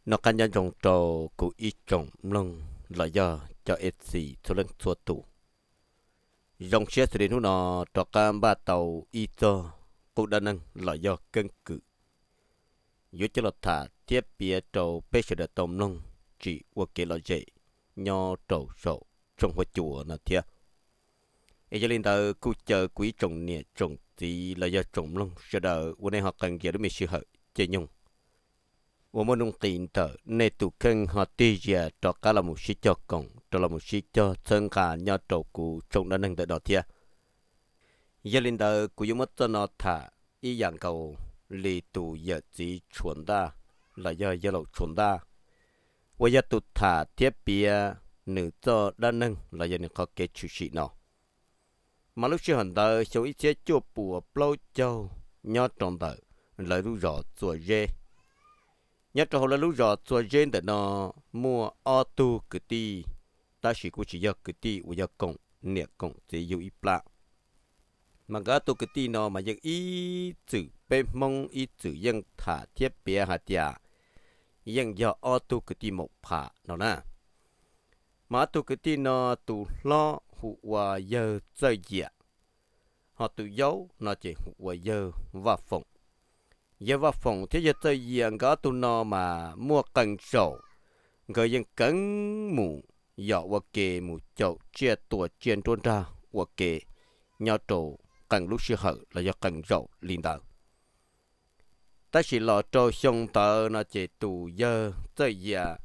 Noj qab nyob zoo rau kuv ib tsoom mloog los yog cov ej txhis txhua leej txhua tus. Zoo siab xws li hnub no rov qab npaj tau ib txog qub dab neeg los yog keeb kwm yuav coj los tham thiab piav rau peb sawv daws tau mloog tsim ua kev lom zem nyob rau saum tshooj huab cua no thiab. Es yog li ntawd kuj caw kuv ib tsoom niam tsoom txiv los yog tsoom mloog sawv daws uas nej ho qee ntias lub me sij hawm caij nyoog uas muaj nuj nqis ntawm nej tus kheej ho tig zias rov qab los mus sib cog koom rau los mus sib cog txhawb nqa nyob rau kuv tshooj dab neeg ntawm no thiab. Yog li ntawd kuv yuav muab txoj no tham ib yam nkaus li tus yawm txiv tshuas ntaj los yog yawg laus tshuas ntaj uas yog tus tham thiab piav nws txoj dab neeg los yog nws qhov kev tshwm sim no. Mas lub sij hawm ntawd xyoo ib txhiab cuaj puas plaub caug nyob rau ntawm lawv lub zos Txuas Zeb. Nyob rau hauv lawv lub zos Txuas Zeb ntawm no muaj ob tug kwv tij, tab sis kuj tsis yog kwv tij uas yog koom niam koom txiv yug ib plab. Mas nkawd ob tug kwv tij no mas yeej ib txwm peb Hmoob ib txwm yeej tham thiab piav hais tias yeej yog ob tug kwv tij maum pham no na. Mas ob tug kwv tij no tus hlob hu ua yawg Txawj Yiam, ho tus yau no ces hu ua yawg Vaj Foom. Yawg Vaj Foom thiab yawg Txawj Yiam nkawd ob tug no mas muaj qee zaum nkawd yeej keev mus yos ua ke mus caum tsiaj tua tsiaj nruab nrag ua ke nyob rau qee lub sij hawm los yog qee zaum li ntawd. Tab sis los rau xyoo ntawd no ces tus yawg Txawj Yias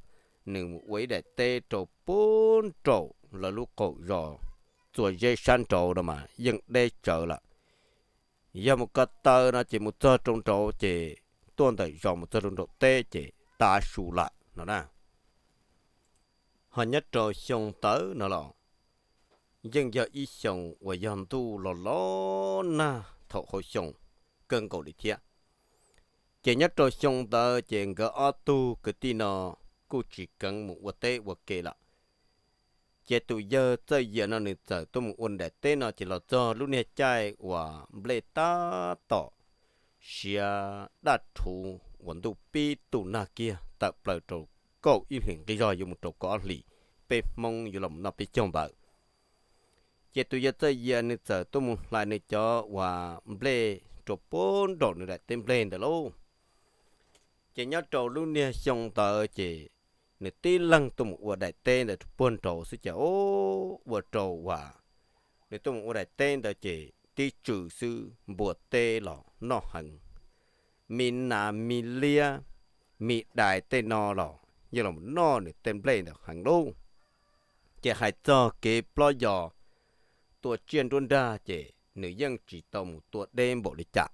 nws mus ua ib daim teb rau puag nraum lawv lub qaum zos Txuas Zeb sab nraud no mas yeej deb tsawv lawm. Yog mus ko taw no ces mus txog rau nraud ces tuaj ntawm zos mus txog rau nraum teb ces tav su lawm no na. Ho nyob rau xyoo ntawd no los yeej yog ib xyoo uas yog ntuj los los nag thaum hauv xyoo kawg nkaus li thiab. Ces nyob rau xyoo ntawd ces nkawd ob tug kwv tij no kuj tsis keev mus ua teb ua ke lawm. Ces tus yawg Txawj Yias no nws txawm tuaj mus ua daim teb no ces los txog lub niag caij uas nplej tab tom siav daj rhuv uas ntuj pib tu nag kiag tawm plaws rau kaum ib hlis nqi zog yuav mus rau kaum ob hlis, peb Hmoob yuav los noj peb caug ntawd. Ces tus yawg Txawj Yias nws txawm tuaj mus hlais nws cov uas nplej rau puag nraum nws daim teb nplej ntawd lauj. Ces nyob rau lub niag xyoo ntawd ces nws tib leeg tuaj mus ua daim teb ntawd rau puag nraud xwb ces ua rau uas nws tuaj mus ua daim teb ntawd ces tib tsw xwb npua teb los noj heev. Me nas me liab, me dais tej no los yeej los noj nws tej nplej ntawd heev lauj. Ces hais txog kev plob yos tua tsiaj nruab nrag ces nws yeej tsis tau mus tua deb npaum li cas.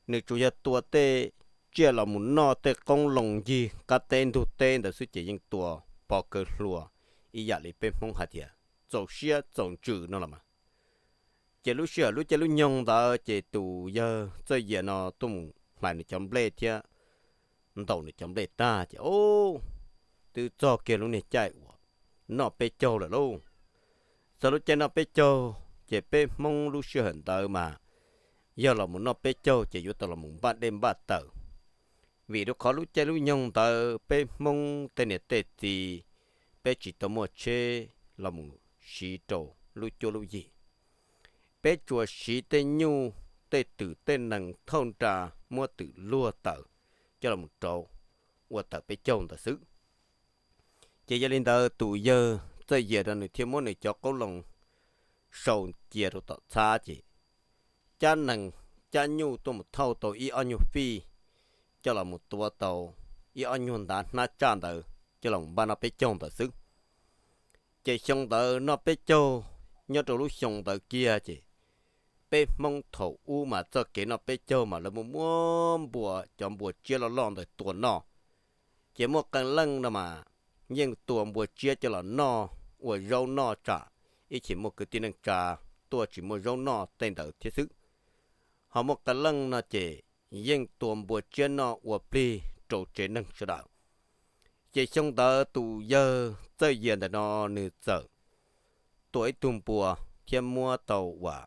Nws tsuas yog tua tej tsiaj los mus noj tej qoob loo ncig qab teb ntug teb ntawd xwb ces yeej tua pov kawg hlua, ib yam li peb Hmoob hais tias txaus siab txaus ntsws no los mas. Ces lub sij hawm lub caij lub nyoog ntawd ces tus yawg Txawj Yias no tuaj mus hlais nws cov nplej thiab ntaus nws cov nplej tag ces o, twb txog kiag lub niag caij uas noj peb caug lawm lauj. Txog lub caij noj peb caug ces peb Hmoob lub sij hawm ntawd mas yog los mus noj peb caug ces yuav tau los mus npaj dej npaj taws. Vim rau qhov lub caij lub nyoog ntawd peb Hmoob tej niam tej txiv, peb tsis tau muaj tsheb los mus siv rau lub cuab lub yig. Peb tsuas siv tej nyuj tej twm tej nees thauj nra muab twm luag taws coj los mus rauv ua taws peb caug ntawd xwb. Ces yog li ntawd tus yawg Txawj Yias no nws thiaj muab nws cov qoob loo sau cia rau tom txhab ces cab nees cab nyuj tuaj mus thauj tau ib ob nyuag fij coj los mus tuav tau ib ob nyuag ntav hnab tsaj ntawd coj los npaj noj peb caug ntawd xwb. Ces xyoo ntawd noj peb caug, nyob rau lub xyoo ntawd kiag ces peb Hmoob thaum ub mas txoj kev noj peb caug mas lawv muaj muab npua, cov npua tsiab loj loj ntawd tua noj. Ces muaj qee leej no mas yeej tua npua tsiab coj los noj ua zaub noj tsam ib chim muaj kwv tij neej tsa tuaj tsis muaj zaub noj tej ntawd thiab xwb. Ho muaj qee leej no ces yeej tua npua tsiab noj ua plig rau tsev neeg sawv daws. Ces xyoo ntawd tus yawg Txawj Yias ntawm no nws txawm tua ib tug npua thiab muab tau uas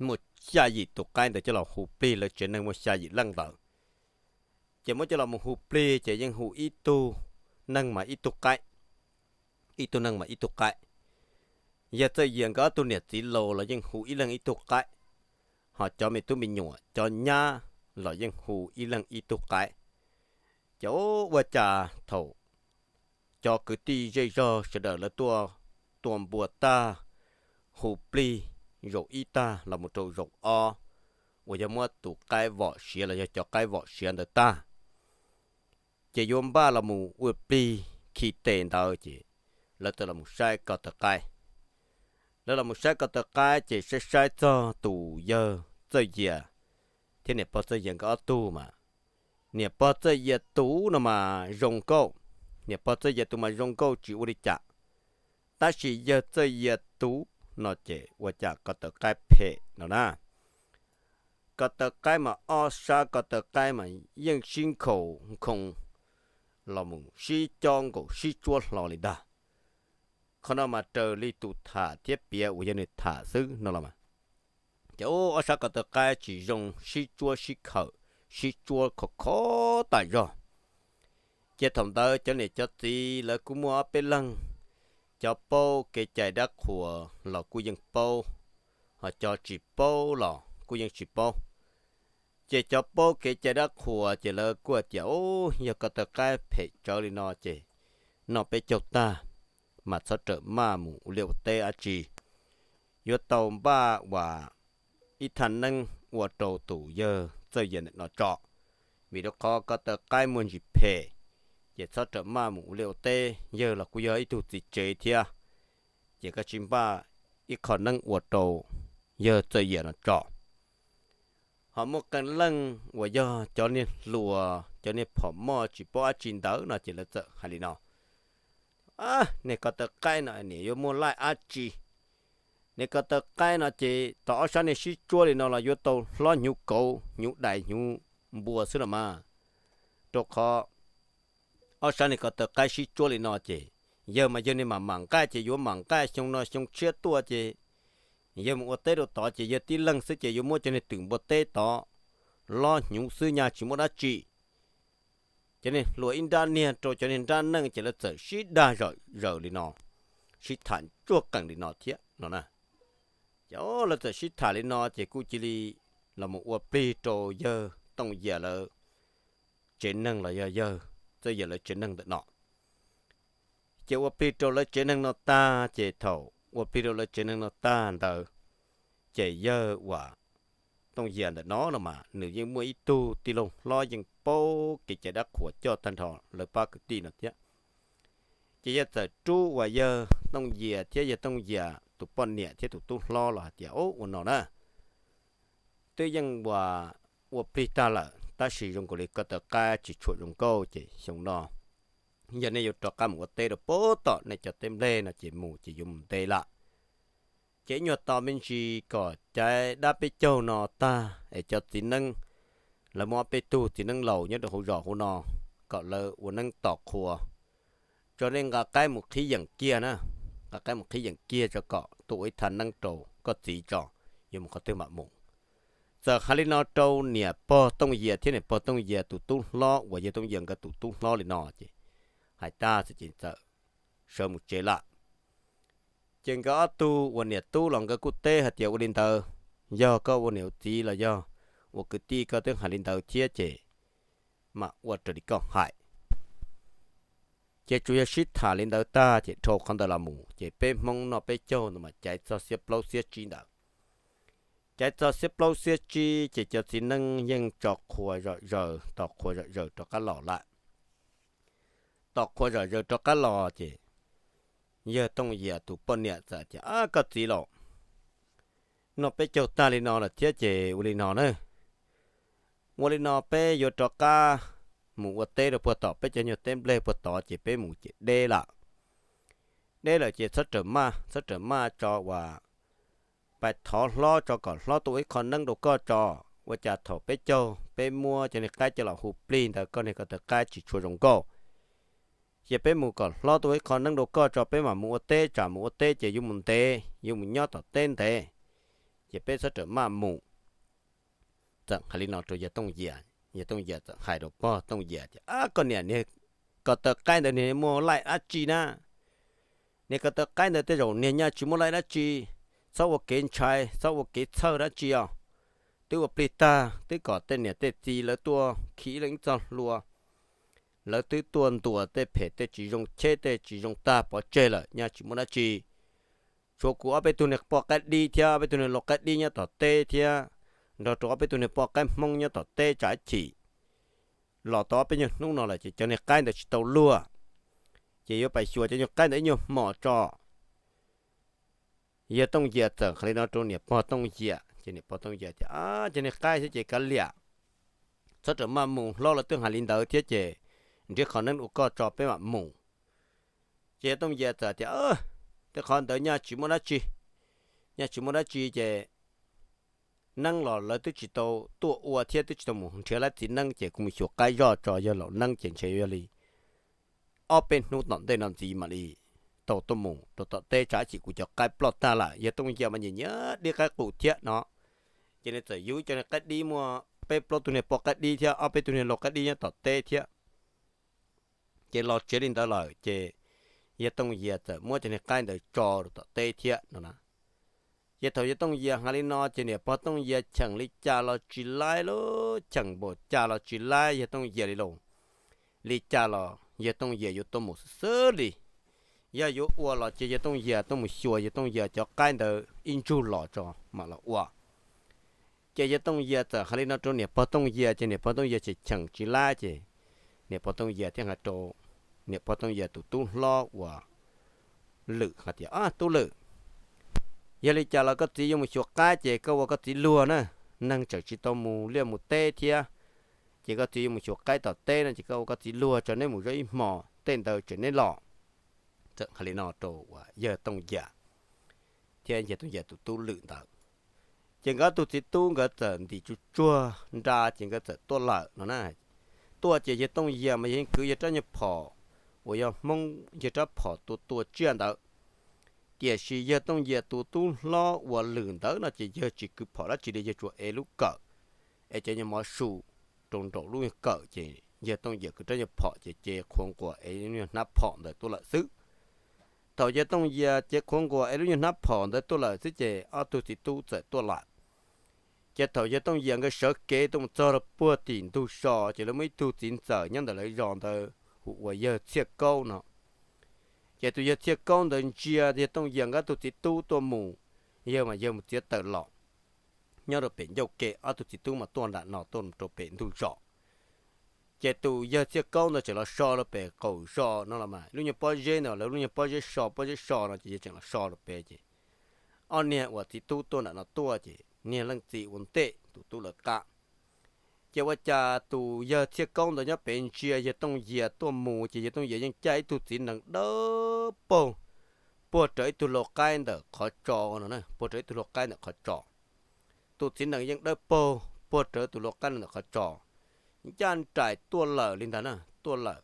muaj xya yim tus qaib ntawd coj los hu plig lawv tsev neeg muaj xya yim leej ntawd. Ces muab coj los mus hu plig ces yeej hu ib tug neeg mas ib tug qaib, ib tug neeg mas ib tug qaib. Yawg Txawj Yias nkawd ob tug niam txiv laus los yeej hu ib leeg ib tug qaib, ho cov me tub me nyuam cov nyab los yeej hu ib leeg ib tug qaib. Ces ua cas thaum cov kwv tij zej zog sawv daws lawv tuaj tua npua tag, hu plig zaum ib tag los mus rau zaum ob, uas yog muab tus qaib vom siav los yog cov qaib vom siav ntawd tag, ces yuav npaj los mus ua plig khi tes ntawd ces lawv txawm los mus saib ko taw qaib. Lawv los mus saib ko taw qaib ces saib saib txog tus yawg Txawj Yias thiab niam pog Txawj Yias nkawd ob tug mas, niam pog Txawj Yias tus no mas zoo nkauj, niam pog Txawj Yias tus mas zoo nkauj tsis ua li cas, tab sis yawg Txawj Yias tus no ces ua cas ko taw qaib phem no na. Ko taw qaib mas ob sab ko taw qaib mas yeej sib nkhaus nkhoos los mus sib cob nkaus sib tsuab hlo li ntag. Qhov no mas raws li tus tham thiab piav uas yog nws tham xwb no los mas, ces ob sab ko taw qaib tsis zoo sib tsuab sib khawm, sib tsuab khov khov tas zog. Ces thaum ntawd cov niam cov txiv lawv kuj muaj ob peb leeg, cov paub kev cai dab qhuas los kuj yeej paub, ho cov tsis paub los kuj yeej tsis paub. Ces cov paub kev cai dab qhuas ces lawv kuj hais tias, Ub, yog ko taw qaib phem tsawv li no ces noj peb caug tag mas txhob rawm maj mus ua liaj ua teb dab tsi, yuav tau npaj ua ib thaj neeb ua rau tus yawg Txawj Yias ntawm no tso, vim rau qhov ko taw qaib muaj ntsis phem, ces txhob rawm maj mus ua liaj ua teb. Yawg los kuj yog ib tug txiv tsev thiab, ces koj cia li npaj ib qho neeb ua rau yawg Txawj Yias no tso. Ho muaj qee leej uas yog cov niag hluas cov niag phom moj tsis paub dab tsi ntawd no ces lawv txawm hais li no, Niag ko taw qaib no niam yuav muaj laij dab tsi? Niag ko taw qaib no ces thaum ob sab niag sib tsuab li no los yuav tau hlob hnyuv kauv hnyuv dais hnyuv npua xwb los mas. Rau qhov ob sab niag ko taw qaib sib tsuab li no ces yawg mas yawg niag mam mam nqaij ces yuav mam nqaij xyoo no xyoo tshiab tuaj ces yawg mus ua teb rau tod ces yawg tib leeg xwb ces yuav muab cov niag twm npua teb tod hlob hnyuv xwb nyaj tsis muaj dab tsi. Cov niag hluas ib nrab niag rau cov niag nrab neej ces lawv txawm sib dag zom zaws li no, sib tham ntsuaj qees li no thiab no na. Ces lawv txawm sib tham li no ces kuj cia li los mus ua plig rau yawg Tooj Yias lawv tsev neeg los yog yawg Txawj Yias lawv tsev neeg ntawm no. Ces ua plig rau lawv tsev neeg no tag ces thaum ua plig rau lawv tsev neeg no tag ntawd ces yawg uas Tooj Yias ntawm no no mas nws yeej muaj ib tug tij laug hlob yeej paub kev cai dab qhuas coj tag nrho lawv pab kwv tij no thiab. Ces yawg txawm rub uas yawg Tooj Yias thiab yawg Tooj Yias tus poj niam thiab tus tub hlob los hais tias, Ub, ua no na, twb yeej ua, ua plig tag lawm tab sis zoo nkaus li ko taw qaib tsis tshua zoo nkauj ces xyoo no yog nej yuav rov qab mus ua teb rau pem tom nej cov teb nplej no ces mus ces yuav mus ntev lawm. Ces ib nyuag tos me ntsis kom caiv dab peb caug no tag es cov txiv neeb, lawv muaj ob peb tug txiv neeb laus nyob rau hauv zos hauv no, kom lawv ua neeb tos qhua tso, nej nqa qaib mus qhib yeem kiag na, nqa qaib mus qhib yeem kiag tso kom tuaj ua ib thaj neeb rau koj txiv tso, yuav mus qhov twg mam mus. Txawm hais li no rau niam pog Tooj Yias thiab niam pog Tooj Yias tus tub hlob uas yawg Tooj Yias nkawd tus tub hlob li no ces hais tag xwb ces txawm sawv mus tsev lawm. Ces nkawd ob tug uas niam tub los nkawd kuj teb hais tias, Ua li ntawd, yog koj ua niam ua txiv los yog ua kwv tij koj twb hais li ntawd thiab ces mam ua raws li koj hais. Ces tsuas yog sib tham li ntawd tag ces dhau qhov ntawd los mus ces peb Hmoob noj peb caug ntawd mas caiv txog xiab plaub xiab tsib ntawd. Caiv txog xiab plaub xiab tsib ces cov txiv neeb yeej tso qhua zom zaws, tos qhua zom zaws rov qab los lawm. Tos qhua zom zaws rov qab los ces yawg Tooj Yias tus poj niam txawm tias, Ab, koj txiv laus, noj peb caug tag li no lawm thiab ces ua li no na, ua li no peb yuav rov qab mus ua teb rau puag tom peb cov nyuag teb nplej puag tod ces peb mus ces deb lawm. Deb lawm ces txhob rawm maj, txhob rawm maj tso uas pais thov hlob tso kom hlob tuaj ua ib qho neeb rau koj tso. Ua cas thaum peb caug peb muab cov niag qaib coj los hu plig ntawd koj niag ko taw qaib tsis tshua zoo nkauj. Ces peb mus kom hlob tuaj ua ib qho neeb rau koj tso, peb mam mus ua teb, tsam mus ua teb ces yuav mus ntev, yuav mus nyob tom teb ntev, ces peb txhob rawm maj mus. Txawm hais li no rau yawg Tooj Yias, Yawg Tooj Yias txawm hais rau pog Tooj Yias tias, Ab, koj niam, niag ko taw qaib ntawd niag muaj laij dab tsi na? Niag ko taw qaib ntawd tej zaum niag nyaj tsis muaj laij dab tsi. Txhob ua kev ntshai, txhob ua kev txhawj dab tsi os. Twb ua plig tag, twb kom tej niam tej txiv lawv tuaj khi ib leeg ib txoj hlua. Lawv twb tuaj ntuas tej phem tej tsis zoo cheb tej tsis zoo tag pov tseg lawm, nyaj tsis muaj dab tsi. Tshuav kuv ob peb tug niag poj qaib dib thiab ob peb tug niag lau qaib dib nyob tom teb thiab nrog rau ob peb tug niag poj qaib Hmoob nyob tom teb tsam ib chim los tau ob peb nyuag hnub no lawm ces cov niag qaib ntawd tsis tau luag, ces yuav pais xyuas cov nyuag qaib ntawd ib nyuag hmo tso. Yawg Tooj Yias txawm hais li no rau niam pog Tooj Yias ces niam pog Tooj Yias tias, Cov niag qaib thiab ces kav liam, txhob rawm maj mus, hlob lawv twb hais li ntawd thiab ces nrhiav qhov neeb ua koj tso peb mam mus. Ces yawg Tooj Yias txawm tias, Tej qhov ntawd nyaj tsis muaj dab tsi, nyaj tsis muaj dab tsi ces neeb los lawv twb tsis tau tuaj ua thiab twb tsis tau mus nrhiav lab txiv neeb ces kuv mus xyuas qaib zoj tso, yog laum neeb ces ntshe yog li ob peb hnub tom ntej no ntxiv mam li tau tuaj mus rau tom teb tsam ib chim kuv cov qaib ploj tag lawm. Yawg Tooj Yias mas nyiam nyiam dib qaib qus thiab no, ces nws txawm yug cov niag qaib dib, muaj peb plaub tug niag poj qaib dib thiab ob peb tug niag lau qaib dib nyob tom teb thiab. Ces los tsev li ntawd lawm ces yawg Tooj Yias txawm muab cov niag qaib ntawd tso rau tom teb thiab no na. Ces thaum yawg Tooj Yias hais li no ces niam pog Tooj Yias cheem li cas los tsis laib lauj, cheem npaum cas los tsis laib yawg Tooj Yias li lauj. Li cas los yawg Tooj Yias yuav tuaj mus xwb xwb li. Yog yuav ua los ces yawg Tooj Yias tuaj mus xyuas yawg Tooj Yias cov qaib ntawd ib ntsug los tso mam los ua. Ces yawg Tooj Yias txawm hais li no rau niam pog Tooj Yias ces niam pog Tooj Yias cheem cheem tsis laib ces niam pog Tooj Yias thiaj hais rau niam pog Tooj Yias tus tub hlob uas Lwm hais tias, Tub Lwm, yog li cas los koj txiv yuav mus xyuas qaib ces koj ua koj txiv luag na, neeg tseem tsis tau mus liaj mus teb thiab, ces koj txiv yuav mus xyuas qaib tom teb no ces koj ua koj txiv luag tso, neb mus zov ib hmo, tej ntawd tseem neb los. Txawm hais li no rau uas yawg Tooj Yias thiab yawg Tooj Yias tus tub Lwm ntawd. Ces nkawd ob tug txiv tub nkawd txawm ntim tsuj tsuag nra ces nkawd txawm tuaj lawm no na. Tuaj ces yawg Tooj Yias mas yog kwv yawg rab nyuag phom uas yog Hmoob yawg rab phom tua tua tsiaj ntawd. Tiam sis yawg Tooj Yias tus tub hlob uas Lwm ntawd no ces yawg tsis kwv phom dab tsi li, yawg tsuas ev lub kawm, ev cov nyuag mov su rau nraum lub nyuag kawm ces yawg Tooj Yias kwv rab nyuag phom ces cev qhuav nquas ev lub nyuag hnab phom ntawd tuaj lawm xwb. Thaum yawg Tooj Yias cev qhuav nquas ev lub nyuag hnab phom ntawd tuaj lawm xwb ces ob tug txiv tub txawm tuaj lawm. Ces thaum yawg Tooj Yias nkawd sawv kev tuaj mus txog rau puag tim ntug zos ces lawv muaj ib tug txiv ntxawm nyob ntawm lawv zos ntawd hu ua yawg Txhiaj Kaub no. Ces tus yawg Txhiaj Kaub ntawd ntsia yawg Tooj Yias nkawd ob tug txiv tub tuaj mus, yawg mas yawg mus txiav taws los nyob rau pem ncauj ke, ob tug txiv tub mas tuaj nram no tuaj rau pem ntug zos. Ces tus yawg Txhiaj Kaub ntawd tseem los so rau pem qaum zos no los mas lub nyuag pob zeb ntawd, lawv lub nyuag pob zeb so, pob zeb so no ces yawg tseem los so rau pem ces ob niag uas txiv tub tuaj nram no tuaj ces niag leej txiv ua ntej tus tub lawv qab. Ces ua cas tus yawg Txhiaj Kaub ntawd nyob pem ntsia yawg Tooj Yias tuaj mus ces yawg Tooj Yias yeej caj ib tug txiv nees dawb paug puag rawv ib tug lau qaib ntawm qhov tso no, puag rawv ib tug lau qaib ntawm qhov tso. Tus txiv nees yeej dawb paug puag rawv tus lau qaib ntawm qhov tso, ncaj nraim tuaj lawm li ntawd na, tuaj lawm.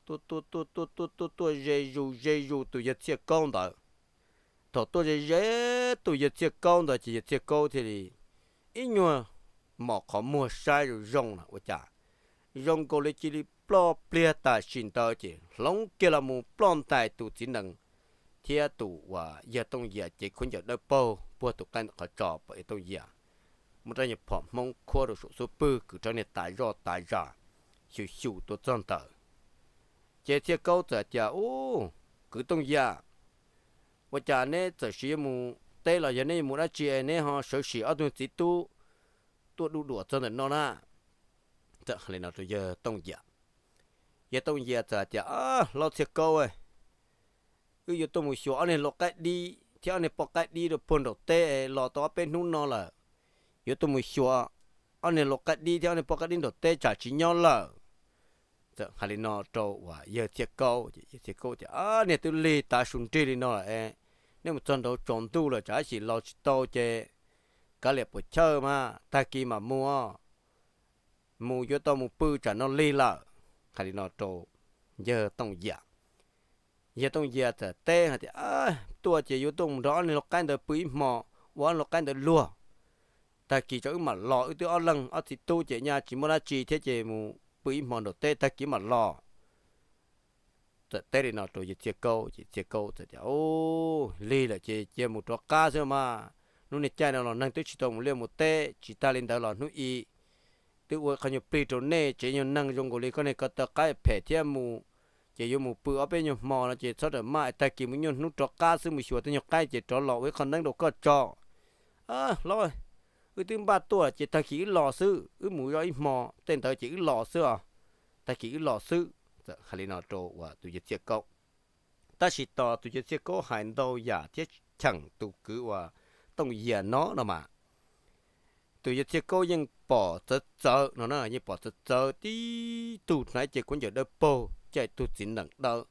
Tuaj tuaj tuaj tuaj tuaj tuaj tuaj ze zus ze zus tus yawg Txhiaj Kaub ntawd. Thaum tuaj ze ze tus yawg Txhiaj Kaub ntawd ces yawg Txhiaj Kaub thiaj li ib nyuag mos qhov muag saib zoo zoo na ua cas zoo nkaus li cia li ploj pliag tam sim ntawd ces hloov kiag los mus ploj ntais tus txiv nees thiab tus uas yawg Tooj Yias cev khaub ncaws dawb paug puag tus qaib ntawm qhov tso pom yawg Tooj Yias muab rab nyuag phom Hmoob khuab rau saum xub pwg, kwv rab niag tas zoj tas zas xyu xyu tuaj txog ntawd. Ces Txhiaj Kaub txawm tias, Ub, kwv Tooj Yias, ua cas neb txawm sis yuav mus teb los yog neb yuav mus dab tsi es neb ho sawv sim ob tug txiv tub tuaj du duam txog ntawm no na? Txawm hais li no rau yawg Tooj Yias. Yawg Tooj Yias txawm hais tias, Hlob Txhiaj Kaub, wb yuav tuaj mus xyuas ob niag lau qaib dib thiab ob niag poj qaib dib rau puag nraum teb los tau ob peb hnub no lawm. Yuav tuaj mus xyuas ob niag lau qaib dib thiab ob niag poj qaib dib nraum teb tsam tsis nyob lawm. Txawm hais li no rau uas yawg Txhiaj Kaub, yawg Txhiaj Kaub tias, Niag twb lig tav su nrig li no lawm, neb mus txog nraud tsaus ntuj lawm tsam ib sim los tsis tau ces kav liam puas chawj mas tag kis mam mus, mus yuav tau mus pw tsam no lig lawm. Hais li no rau yawg Tooj Yias. Yawg Tooj Yias txawm teb hais tias, Tuaj ces yuav tuaj mus nrog ob niag lau qaib ntawd pw ib hmo, ua ob niag lau qaib ntawd luag. Tag kis tso wb mam los, wb twb ob leeg ob txiv tub ces nyaj tsis muaj dab tsi thiab ces mus pw ib hmo nram teb tag kis mam los. Txawm teb li no rau yawg Txhiaj Kaub ces Txhiaj Kaub txawm tias, Lig lawm ces cia mus rov qab xwb mas. Hnub niaj caij no los neeg twb tsis tau mus liaj mus teb, tsis tas li ntawd los hnub i twb ua qhov nyuag plig rau nej tsev nyuag neeg zoo nkaus li koj niag ko taw qaib phem thiab mus, ces yuav mus pw ob peb nyuag hmo no ces txhob rawm maj es tag kis mus nyuaj hnub rov qab xwb, mus xyuas tej nyuag qaib ces rov los ua ib qho neeb rau koj tso. Hlob, wb twb npaj tuaj ces tag kis wb los xwb, wb mus zoj ib hmo tej ntawd ces wb los xwb os, tag kis wb los xwb. Txawm hais li no rau uas tus yawg Txhiaj Kaub. Tab sis tos tus yawg Txhiaj Kaub hais ntau yam thiab cheem tus kwv uas Tooj Yias no no mas, tus yawg Txhiaj Kaub yeej pom txawv txawv no na, yeej pom txawv txawv tib tug hnav cev khaub ncaws dawb paug, caij tug txiv nees dawb,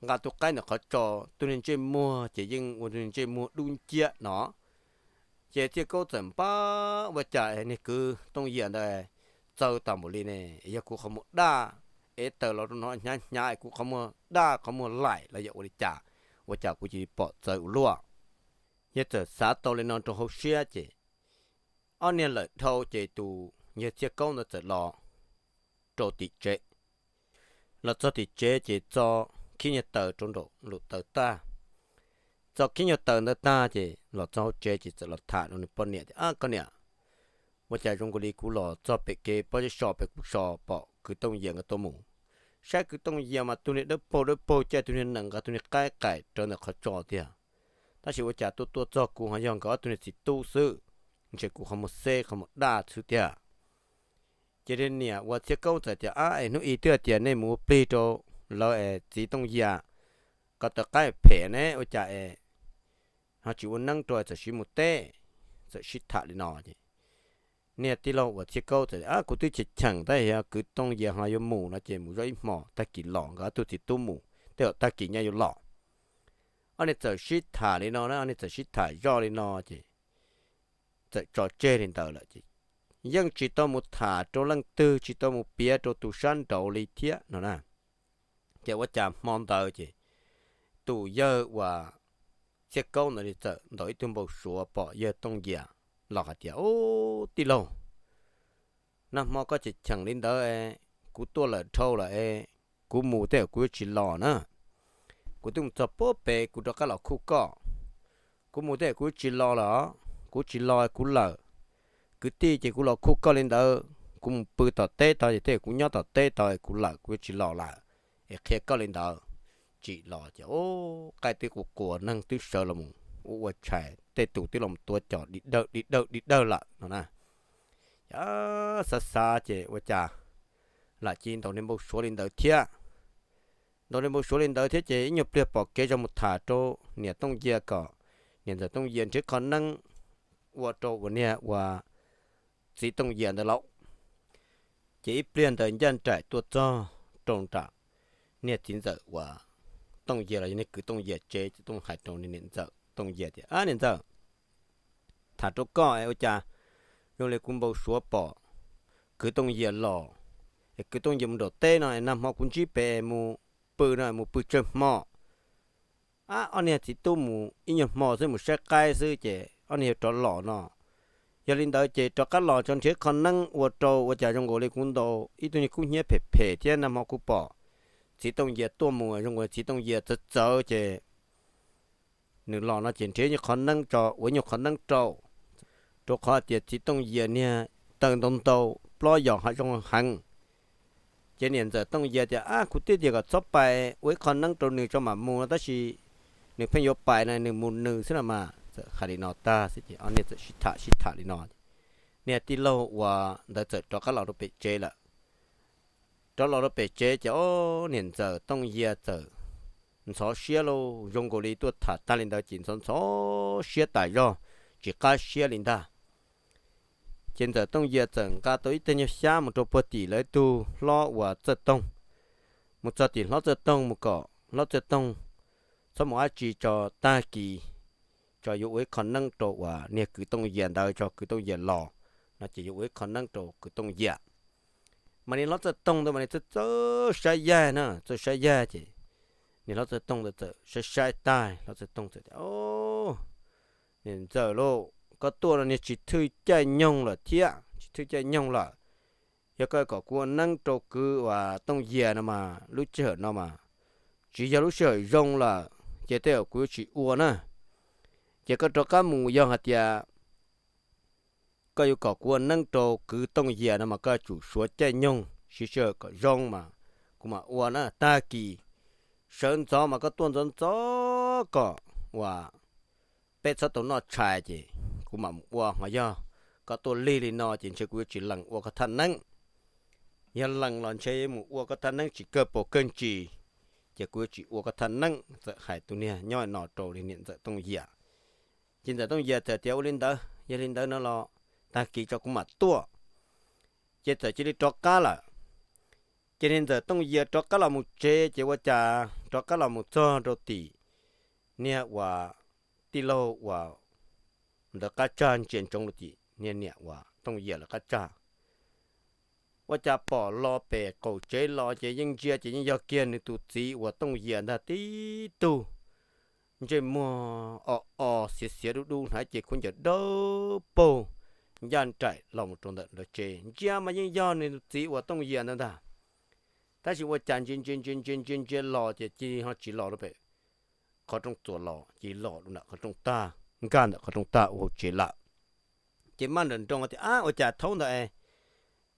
nqa tus qaib ntawm qhov tso, tus niag ntsej muag ces yeej ua tus niag ntsej muag dub nciab no. Ces Txhiaj Kaub txawm npaj, Ua cas niag kwv Tooj Yias ntawd txawv tas npaum li ne? Yog kuv qhov muag daj, es tawm los rau no hnyav hnyav es kuv qhov muag daj qhov muag laim los yog ua li cas? Ua cas kuv cia li pom txawv ua luaj? Yawg txawm xav tau li no rau hauv siab ces ob niag lawm dhau ces tus yawg Txhiaj Kaub ntawd txawm los rau tim tsev. Los txog tim tsev ces txo khib nyuag taws rau nraum lub taws tag. Txo khib nyuag taws ntawd tag ces los txog hauv tsev ces txawm los tham rau nws poj niam tias, Koj niam, ua cas zoo nkaus li kuv los txog pem kev pob zeb so pem kuv so pom kwv Tooj Yias nkawd tuaj mus. Saib kwv Tooj Yias mas tus niag dawb paug dawb paug caij tus niag nees nqa tus niag qaib qaim rawv ntawm qhov tso tiag, tab sis ua cas tuaj tuaj txog kuv ho yog nkawd ob tug niag txiv tub xwb, ntshe kuv qhov muag xeb qhov muag daj xwb tiag. Ces niam uas Txhiaj Kaub txawm tias, Ab, es hnub i twb hais tias nej mus ua plig rau lawv es txiv Tooj Yias ko taw qaib phem ne, ua cas es ho tsis ua neeb rau es txawm sib mus teb? Txawm sib tham li no ces niag tij laug uas Txhiaj Kaub txawm, Kuv twb cheem cheem tab sis yog kwv Tooj Yias ho yuav mus no ces mus zoj ib hmo, tag kis los, nkawd ob tug txiv tub mus tej zaum tag kis nyaj yuav los. Ob niag txawm sib tham li no na, ob niag txawm sib tham zoj li no ces txawm tso tseg li ntawd lawm ces yeej tsis tau mus tham rau leej twg, tsis tau mus piav rau tus sab nraud li thiab no na. Ces ua cas hmo ntawd ces tus yawg uas Txhiaj Kaub ntawd txawm ntaus ib tug npau suav pom yawg Tooj Yias los hais tias, Ub, tij laug, nag hmo koj cheem cheem li ntawd, kuv tuaj lawm dhau lawm es kuv mus tej zaum kuv yuav tsis los na. Kuv twb mus txog puag pem kuv rov qab los khuj koj. Kuv mus tej zaum kuv yuav tsis los lawm, kuv tsis los kuv lawm. Kwv tij ces kuv los khuj koj li ntawd, kuv mus pw tom teb tod ces tej zaum kuv nyob tom teb tod kuv lawm kuv yuav tsis los lawm. Es qhia koj li ntawd, tsis los ces ub, qaij twb quas quas neeg twb sawv los mus ua ua tshais, tej tus twb los tua cos di dawj di dawj di dawj lawm no na. Xav xav ces ua cas lam cia ntaus niag npau suav li ntawd thiab. Ntaus niag npau suav li ntawd thiab ces ib nyuag pliag pom kev zog mus tham rau niam Tooj Yias kom niam ntxawm Tooj Yias nrhiav qhov neeb ua rau uas niag uas txiv Tooj Yias ntawd lauj. Ces ib pliag ntawd ncaj nraim tuaj txog rau nram niag txiv ntxawm uas Tooj Yias los yog niag kwv Tooj Yias tsev, Tooj hais rau niam ntxawm Tooj Yias tias, Ab niam ntxawm, tham rau koj es ua cas zoo li kuv npau suav pom kwv Tooj Yias los, es kwv Tooj Yias mus nram teb no es nag hmo kuv ntsib pem es mus pw no es mus pw tsawg hmo. Ab, ob niag txiv tub mus ib nyuag hmo xwb mus saib qaib xwb ces ob niag yuav rov los no. Yog li ntawd ces rov qab los tso nrhiav qhov neeb ua rau ua cas zoo nkaus li kuv ntaus ib tug niag kub hnyiab phem phem thiab nag hmo kuv pom txiv Tooj Yias tuaj mus zoo nkaus txiv Tooj Yias txawv txawv ces nws los no ces nrhiav nyuag qhov neeb tso ua nyuag qhov neeb rau, rau qhov hais tias txiv Tooj Yias niag taw ntau ntau, plaub yos hav zoo heev. Ces niam ntxawm Tooj Yias tias, Ab, kuv twb tias kom txhob pais, ua ib qho neeb rau nws tso mam mus no tab sis nws pheej yuav pais no, nws mus nws xwb no mas. Txawm hais li no tag xwb ces ob niag txawm sib tham sib tham li no, niag tij laug uas ntawd txawm rov qab los rau pem tsev lawm. Rov los rau pem tsev ces ob niam ntxawm Tooj Yias txawm ntxhov siab lauj, zoo nkaus li tuaj tham tag li ntawd ces ntxhov ntxhov siab tas zog, tsis qab siab li ntag. Ces ntxawm Tooj Yias txawm nqa tau ib teg nyuag xyab mus rau puag tim lawv ib tug hlob uas Txawj Toog, mus txog tim hlob Txawj Toog mus kom hlob Txawj Toog txhob mus dab tsi tso, tag kis tso yuav ua ib qho neeb rau uas niag kwv Tooj Yias ntawd, tso kwv Tooj Yias los no ces yuav ua ib qho neeb rau kwv Tooj Yias. Mas niag hlob Txawj Toog ntawd mas nws txawj txawj saib yaig na, txawj saib yaig ces niag hlob Txawj Toog ntawd txawm saib saib tag, hlob Txawj Toog txawm tias, Niam ntxawm lauj, koj tuaj no niag tsis thwj caij nyoog lawm thiab, tsis thwj caij nyoog lawm. Yog koj kom kuv ua neeb rau kwv uas Tooj Yias no mas lub sij hawm no mas tsis yog lub sij hawm zoo lawm, ces tej zaum kuv yuav tsis ua na. Ces koj rov qab mus, yog hais tias koj yuav kom kuv ua neeb rau kwv Tooj Yias no mas koj yuav tsum suav caij nyoog siv sij hawm kom zoo mas kuv mam ua na. Tag kis sawv ntxov mas koj tuaj ntxov ntxov kom uas peb txhob tau noj tshais ces kuv mam mus ua. Ho yog koj tuaj lig li no ces ntshe kuv yuav tsis lees ua koj thaj neeb. Yog lees los ntshe mus ua koj thaj neeb tsis kawg paus kawg ntsis, ces kuv yuav tsis ua koj thaj neeb. Txawm hais tus niag nyob no rau li niam ntxawm Tooj Yias. Ces ntxawm Tooj Yias txawm tias ua li ntawd, yog li ntawd no los tag kis tso kuv mam tuaj. Ces txawm cia li rov qab lawm. Ces niag ntxawm Tooj Yias rov qab los mus tsev, ces ua cas rov qab los mus txog rau tim niag uas tij laug uas ntawd qab tsag, ntsia ntsoov rau tim niag niam uas Tooj Yias lawv qab tsag. Ua cas pom los pem qaum tsev los ces yeej ntsia ces yeej yog kiag nws tus txiv uas Tooj Yias ntag, tib tug ntsej muag o o xiav xiav dub dub, hnav cev khaub ncaws dawb paug ncaj nraim los mus rau ntawm nrav tsev. Ntsia mas yeej yog nws tus txiv uas Tooj Yias ntawd ntag. Tab sis ua cas ntsia ntsia ntsia ntsia ntsia ntsia los ces cia li ho tsis los rau pem qhov rooj txuas los, cia li los rau ntawm qhov rooj tag, nkag ntawm qhov rooj tag ua hauv tsev lawm. Ces maj nrawm nroos tias, ab, ua cas thaum ntawd es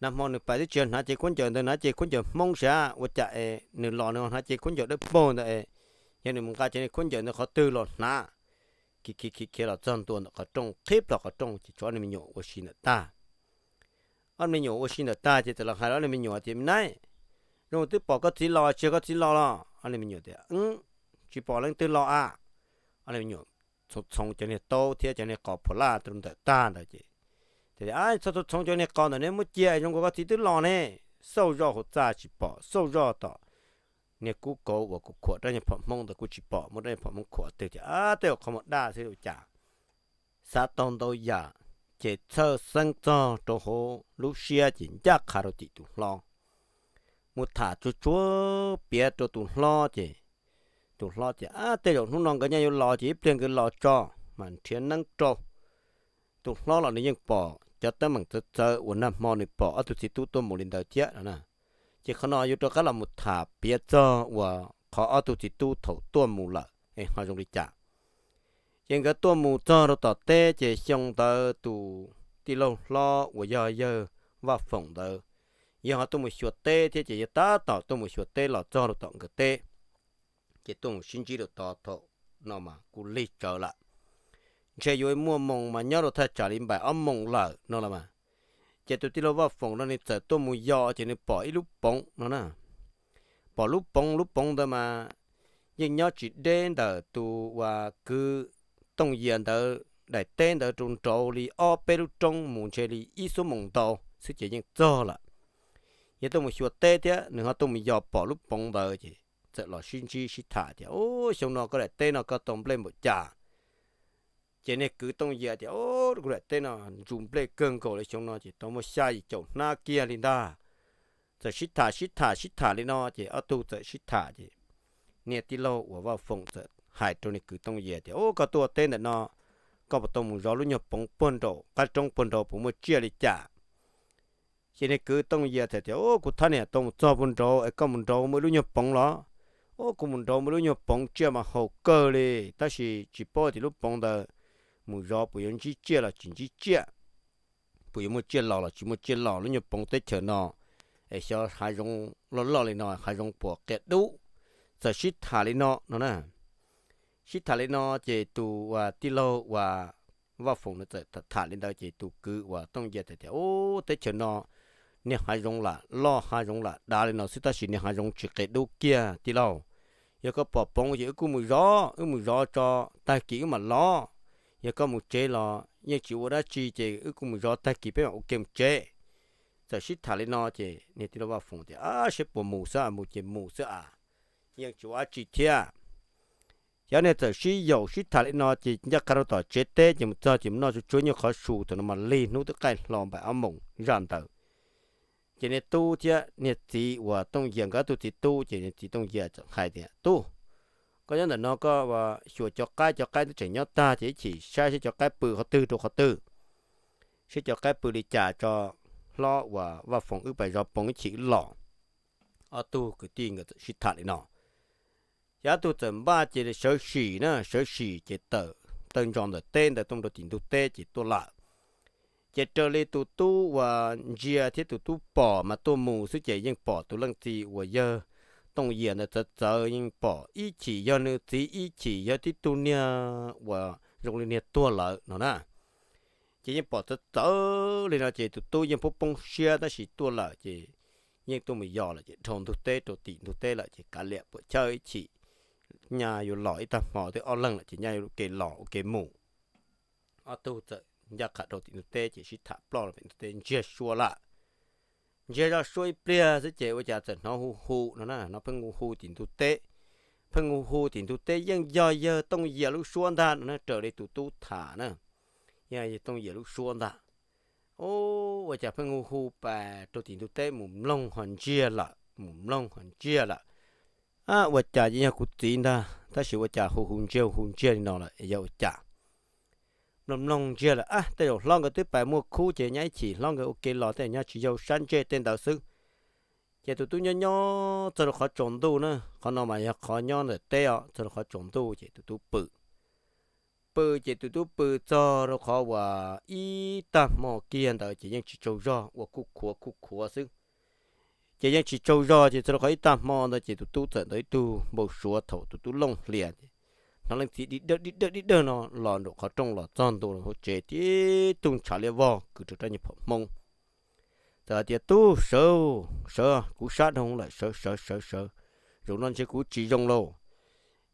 nag hmo nws pais twb tsis hnav cev khaub ncaws ntawd, hnav cev khaub ncaws Hmoob sav, ua cas es nws los nws hnav cev khaub ncaws dawb paug ntawd es yog nws mus nqa cov niag khaub ncaws ntawd qhov twg los hnav. Khiav khiav khiav khiav los txog ntua ntawm qhov rooj, qhib plho qhov rooj ces tshuav ob niag me nyuam ua si ntawm tag. Ob niag me nyuam ua si ntawm tag ces txawm los hais rau ob niag me nyuam tias, me nab, zoo twb pom koj txiv los, tsis yog koj txiv los los? Ob niag me nyuam tias, tsis pom leej twg los a. Ob niag me nyuam txhoov txhoov cov niag taub thiab cov niag qos phuam laj rau ntawm tag ntawd ces, txhoov txhoov txhoov cov niag qos ntawm ne muab cia, zoo nkaus koj txiv twb los ne. Xauj zoj hauv txaj tsis pom, xauj zoj tom niag kub kauv uas kuv khuam rab nyuag phom Hmoob ntawd kuj tsis pom, muab rab nyuag phom Hmoob khuam twg ces, ab, tej zaum qhov muag daj xwb ua cas xav tau ntau yam, ces txhawj xeeb txog rau hauv lub siab ces ncaj qha rau tim tus hlob, mus tham tsuag tsuag piav rau tus hlob ces tus hlob tias, ab, tej zaum hnub no nkawd nyaj yuav los ces ib pliag nkawd los tso mas nrhiav neeb rau. Tus hlob los nws yeej pom cov teeb meem txawv txawv uas nag hmo nws pom ob tug txiv tub tuaj mus li ntawd thiab no na. Ces qhov no yuav rov qab los mus tham piav txog uas qhov ob tug txiv tub thaum tuaj mus lawm es ho zoo li cas. Ces nkawd tuaj mus txog rau tom teb ces xyoo ntawd tus tij laug hlob uas yog yawg Vaj Foom ntawd yog ho tuaj mus xyuas teb thiab ces yawg tab tom tuaj mus xyuas teb los txog rau tom nkawd teb. Ces tuaj mus sib ntsib rau tod thaum no mas kuj lig tsawv lawm, ntshe yuav muaj moos mas nyob rau thaj tsam li npaim ob moos lawm no los mas. Ces tus tij laug Vaj Foom no nws txawm tuaj mus yos ces nws pom ib lub poov no na. Pom lub poov, lub poov ntawd mas yeej nyob tsis deb ntawm tus uas kwv Tooj Yias ntawd daim teb ntawd rau nraud li ob peb lub roob mus ntshe li ib xuab moos ntau xwb ces yeej txog lawm. Yog tuaj mus xyuas teb thiab nws ho tuaj mus yos pom lub poov ntawd ces txawm los sib ntsib sib tham tias, u, xyoo no koj daim teb no koj tau nplej npaum cas? Ces niag kwv Tooj Yias tias, u, kuv daim teb no ntsu nplej kawg nkaus li, xyoo no ces tau muaj xya yim caum hnab kiag li ntag. Txawm sib tham sib tham sib tham li no ces ob tug txawm sib tham ces niag tij laug uas Vaj Foom txawm hais rau niag kwv Tooj Yias tias, u, koj tuaj teb ntawm no, koj puas tau mus zov lub nyuag poov puag nraum qab roob puag nraud puas muaj tsiaj li cas? Ces niag kwv Tooj Yias txawm tias, u, kuv thab niam tau mus txog puag nraud es koj mus nraud muaj ib lub nyuag poov los? U, kuv mus nraud muaj ib lub nyuag poov tsiaj mas haum kawg li, tab sis tsis paub tias lub poov ntawd mus zov puas yuav ntsib tsiaj los tsis ntsib tsiaj, puas yuav muaj tsiaj los los tsis muaj tsiaj los, lub nyuag poov teb chaws no es xyov hav zoov loj loj li no hav zoov puas qias dub. Txawm sib tham li no no na. Sib tham li no ces tus uas tij laug uas Vaj Foom no txawm tham li ntawd ces tus kwv uas Tooj Yias txawm tias, u, teb chaws no niag hav zoov lam loj hav zoov lam dav li no xwb tab sis niag hav zoov tsis qias dub kiag tij laug. Yog koj pom poov ces wb kuj mus zov, wb mus zov tso, tag kis wb mam los. Yog koj mus tsev los yeej tsis ua dab tsi ces wb kuj mus zov tag kis peb mam ua ke mus tsev. Txawm sib tham li no ces niag tij laug Vaj Foom tias, a, seb puas mus xwb, mus ces mus xwb a, yeej tsis ua dab tsi thiab. Xyov niag txawm sib yaum sib tham li no ces ncaj qha rau tom tsev teb ces mus txog ces mus noj tsuag tsuag nyuag qhov su thaum no mas lig hnub twb qaij hlo npaim ob moos zaj ntawd. Ces niag tub thiab niag txiv uas Tooj Yias nkawd ob tug txiv tub ces niag txiv Tooj Yias txawm hais tias, tub, Koj nyob ntawm no koj ua xyuas cov qaib, cov qaib twb tseem nyob tag ces ib chim saib seb cov qaib pw qhov twg rau qhov twg, seb cov qaib pw li cas tso, hlob uas Vaj Foom wb pas zov poob ib chim wb los. Ob tug kwv tij nkawd txawm sib tham li no. Ces ob tug txawm npaj ces sawv sim na, sawv sim ces tawm tawg ntso ntawm teb ntawd tuaj rau tim ntug teb ces tuaj lawm. Ces raws li tus tub uas ntsia thiab tus tub pom mas tuaj mus xwb ces yeej pom tus leej txiv uas yawg Tooj Yias ntawd txawv txawv, yeej pom ib chim yog nws txiv ib chim yog tib tug niag uas zoo li niag tuag lawm no na. Ces yeej pom txawv txawv li no ces tus tub yeej poob poob siab tab sis tuaj lawm ces yeej tuaj mus yos lawm ces dhau ntug teb rau tim ntug teb lawm ces kav liam puam chawj ib chim, nyaj yuav los ib tag hmo twb ob leeg lawm ces nyaj yuav ua ke los ua ke mus. Ob tug txawm ncaj qha rau tim ntug teb ces sib tham ploj rau pem ntug teb ntsiag sua lawm. Ntsiag zoj suab ib pliag xwb ces ua cas txawm hnov hu hu no na, hnov pheej hu hu tim ntug teb. Pheej hu hu tim ntug teb yeej yog yawg Tooj Yias lub suab ntag no na, raws li tus tub tham na, yog yawg Tooj Yias lub suab ntag. Ua cas pheej hu hu pas rau tim ntug teb mus mloog ho ntsiag lawm, mus mloog ho ntsiag lawm. Ab, ua cas yeej yog kuv txiv ntag tab sis ua cas hu hu ntsiag hu hu ntsiag li no lawm, yog ua cas? Mloog mloog ntsiag lawm, ab, tej zaum hlob nkawd twb pas muaj khub ces nyaj ib chim hlob nkawd ua ke los tej zaum nyaj tsis yau sab ntsej tej ntawd xwb. Ces tus tub nyob nyob txog rau qhov tsaus ntuj na, qhov no mas yog qhov nyob ntawm teb os, txog rau qhov tsaus ntuj ces tus tub pw. Pw ces tus tub pw txog rau qhov uas ib tag hmo kiag ntawd ces yeej tsis tsaug zog, ua kuj khuav kuj khuav xwb. Ces yeej tsis tsaug zog ces txog rau qhov ib tag hmo ntawd ces tus tub txawm ntawd ib tug npau suav thaum tus tub looj hlias ces hnov leej txiv dig dawg dig dawg dig dawg no los nraum qhov rooj los txog ntua hauv tsev tib tug ntshav liab vog kwv rau rab nyuag phom hmoob. Txawm hais tias, tub, sawv, sawv, kuv sab dhau lawm, sawv sawv sawv sawv, zaum no ntshe kuv tsis zoo lauj.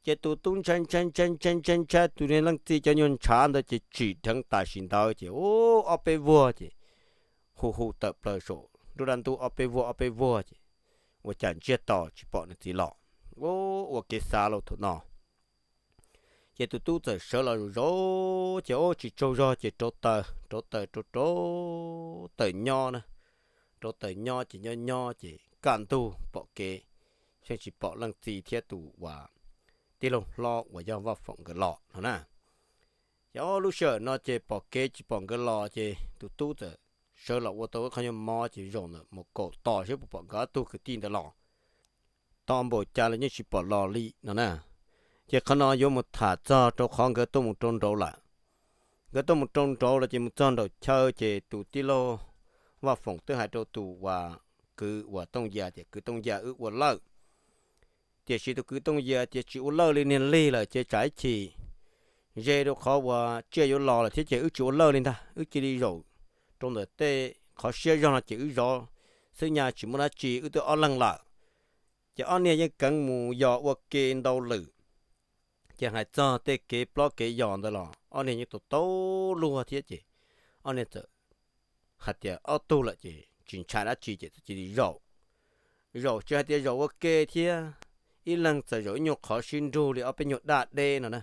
Ces tus tub ntshai ntshai ntshai ntshai ntshai ntshai tus niag leej txiv cov nyuag ntshav ntawd ces tsim dheev tam sim ntawd ces ub ob peb vuag ces hu hu tawm plaws saum nruab dab ntub ob peb vuag ob peb vuag ces ua cas ntsiag to tsis pom nws txiv los. Ub, ua kev xav lauj thaum no. Ces tus tub txawm sawv los zaum zaum ces ub tsis tsaug zog ces rauv taws rauv taws rauv rauv taws nyob na. Rauv taws nyob ces nyob nyob ces kaj ntug pom kev, yeej tsis pom leej txiv thiab tus uas tij laug hlob uas yog Vaj Foom nkawd los no na. Ces ob lub sij hawm no ces pom kev tsis pom nkawd los ces tus tub txawm sawv los ua tau ib qho nyuag mov ces zaum ntawm mus kaum tos seb puas pom nkawd ob tug kwv tij ntawd los. Tos npaum cas los yeej tsis pom los li no na. Ces qhov no yuav mus tham txog rau qhov nkawd tuaj mus rau nraud lawm. Nkawd tuaj mus rau nraud lawm ces mus txog nraum chaw ces tus tij laug Vaj Foom twb hais rau tus uas kwv uas Tooj Yas tias, kwv Tooj Yas, wb ua lawj. Tiam sis tus kwv Tooj Yas tias tsis ua lawj li niag lig lawm ces tsam ib chim ze rau qhov uas tsiaj yuav los lawm thiab ces wb tsis ua lawj li ntag, wb cia li zaum rau ntawm tej qhov siab zog no ces wb zov xwb nyaj tsis muaj dab tsi, wb twb ob leeg lawm. Ces ob niag yeej keev mus yos ua ke ntau lwm. Ces hais txog tej kev plob kev yos ntawd los ob niag yeej tau tau luag thiab ces ob niag txawm hais tias ob tug lawm ces tsis ntshai dab tsi ces txawm cia li zaum. Zaum tsis hais tias zaum ua ke thiab, ib leeg txawm zaum ib nyuag qhov sib nrug li ob peb nyuag daj deb no na.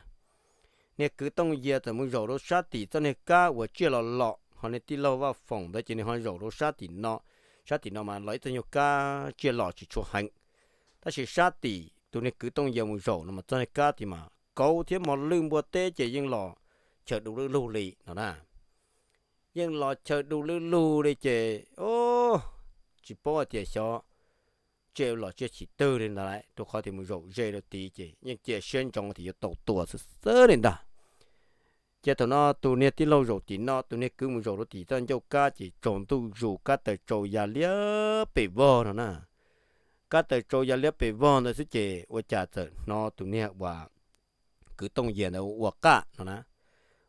Niag kwv Tooj Yas txawm mus zaum rau sab tim txoj niag kab uas tsiaj los los, ho niag tij laug Vaj Foom ntawd ces nws ho zaum rau sab tim no. Sab tim no mas los ib txoj nyuag kab tsiaj los tsis tshua heev. Tab sis sab tim tus niag kwv Tooj Yas mus zaum no mas txoj niag kab tim mas kauv thiab mos lwj npua teb ces yeej los chaw du lwj lug li no na. Yeej los chaw du lwj lug li ces, o, tsis paub hais tias xyov tsiaj los tsiaj chim twg li ntawd lauj, rau qhov tias mus zaum ze rau tid ces yeej cia siab ntsoov tias yuav tau tua xwb xwb li ntag. Ces thaum no tus niag tij laug zaum tim no, tus niag kwv mus zaum rau tim txoj ncauj kab ces tsaus ntuj zus kab taws tsau ya liab pes vog no na. Kab taws tsau ya liab pes vog ntawd xwb ces ua cas txawm hnov tus niag uas kwv Tooj Yas ntawd ua qaj no na.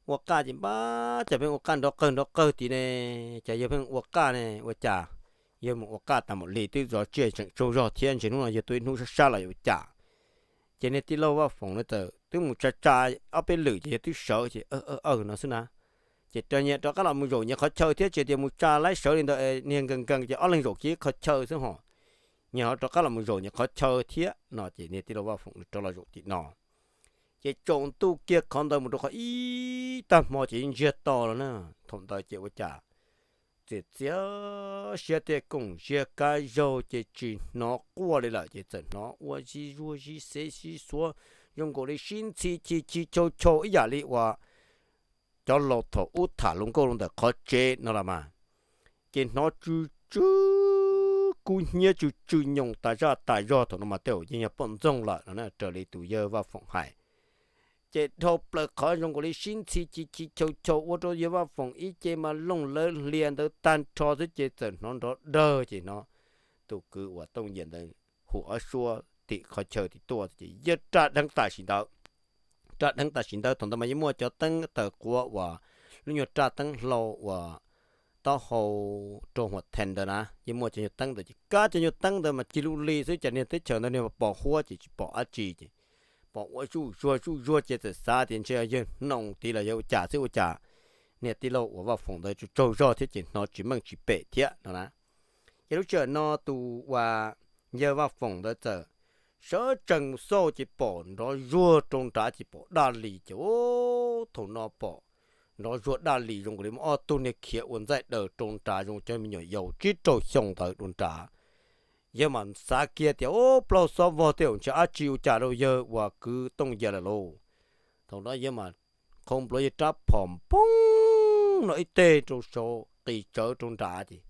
Ua qaj ces npab cas pheej ua qaj nrov qawg nrov qawg tid ne, cas yawg pheej ua qaj ne, ua cas yawg mus ua qaj tas mam li twb zov tsiaj tseem tsaug zog thiab ntshe hnub no yawg tuaj ib hnub sab sab los yuav ua cas. Ces niag tij laug Vaj Foom no txawm twb mus tsa tsa ob peb lwm ces yawg twb sawv ces aw aw no xwb na. Ces rov nyias rov qab los mus zaum nyias qhov chaw thiab, tsis tias mus tsa laib sawv li ntawd niag nkees nkees ces ob leeg zaum kiag ib qhov chaw xwb ho. Nyias ho rov qab los mus zaum nyias qhov chaw thiab no ces niag tij laug Vaj Foom rov los zaum tim no. Ces tsaus ntuj kiag qhov ntawd mus rau qhov ib tag hmo ces yeej ntsiag to los na. Thaum ntawd ces ua cas txias txias siab tej koom ziab kab zaug ces tsis hnov quaj li lawm ces txawm hnov ua zib zuag zib xeb zib xuab zoo nkaus li sib ntxhi ci ci chau chau ib yam li uas cov laus thaum ub tham hluas nkauj rau ntawm qhov tsev no los mas, ces hnov tsw tsw kub hnyiab tsw tsw nyoos tas zaj tas zog. Thaum no mas tej zaum yeej yog poj ntxoog lawm no na, raws li tus yawg Vaj Foom hais. Ces dhau plaws qhov zoo nkaus li sib ntxhi ci ci chau chau ua rau yawg Vaj Foom ib ce mas looj lawv hlias ntawd tag nrho xwb ces txawm hnov nrov dawg ces hnov tus kwv uas Tooj Yias ntawd hu ob suab tim qhov chaw tim tuaj ces yawg raj dheev tam sim ntawd. Raj dheev tam sim ntawd thaum ntawd mas yeej muaj cov teeb taws quav uas lub nyuag raj teeb hlau uas taub hau rau huam thees ntawd na, yeej muaj cov nyuag teeb ntawd ces kab cov nyuag teeb ntawd mas cig lub li xwb ces niag teb chaws ntawd niag pom huab ces tsis pom dab tsi ces pom ua zuj zuag zuj zuag ces txawm xav tias ntshe yawg hnoos tid los yog ua cas xwb ua cas niag tij laug uas Vaj Foom ntawd tsaug tsaug zog thiab ces hnov tsis meej tsis pem thiab no na. Ces lub sij hawm no tus uas yawg Vaj Foom ntawd txawm sawv tsees mus xauj ces pom nrov zuag rau nrad ces pom daj li ces thaum no pom nrov zuag daj li zoo nkaus li muaj ob tug niag khiav ua ntxaij daws rau nrad zoo cov me nyuam yaus tsib rau xyoo ntawd rau nrad. Yawg mas xav kiag tias ub plaub xob vog tej zaum ntshe dab tsi ua cas rau yawg uas kwv Tooj Yias lawm lauj. Thaum no yawg mas qhau npluav yawg rab phom npoob no ib teg rau saud qis tsawv rau nrad ces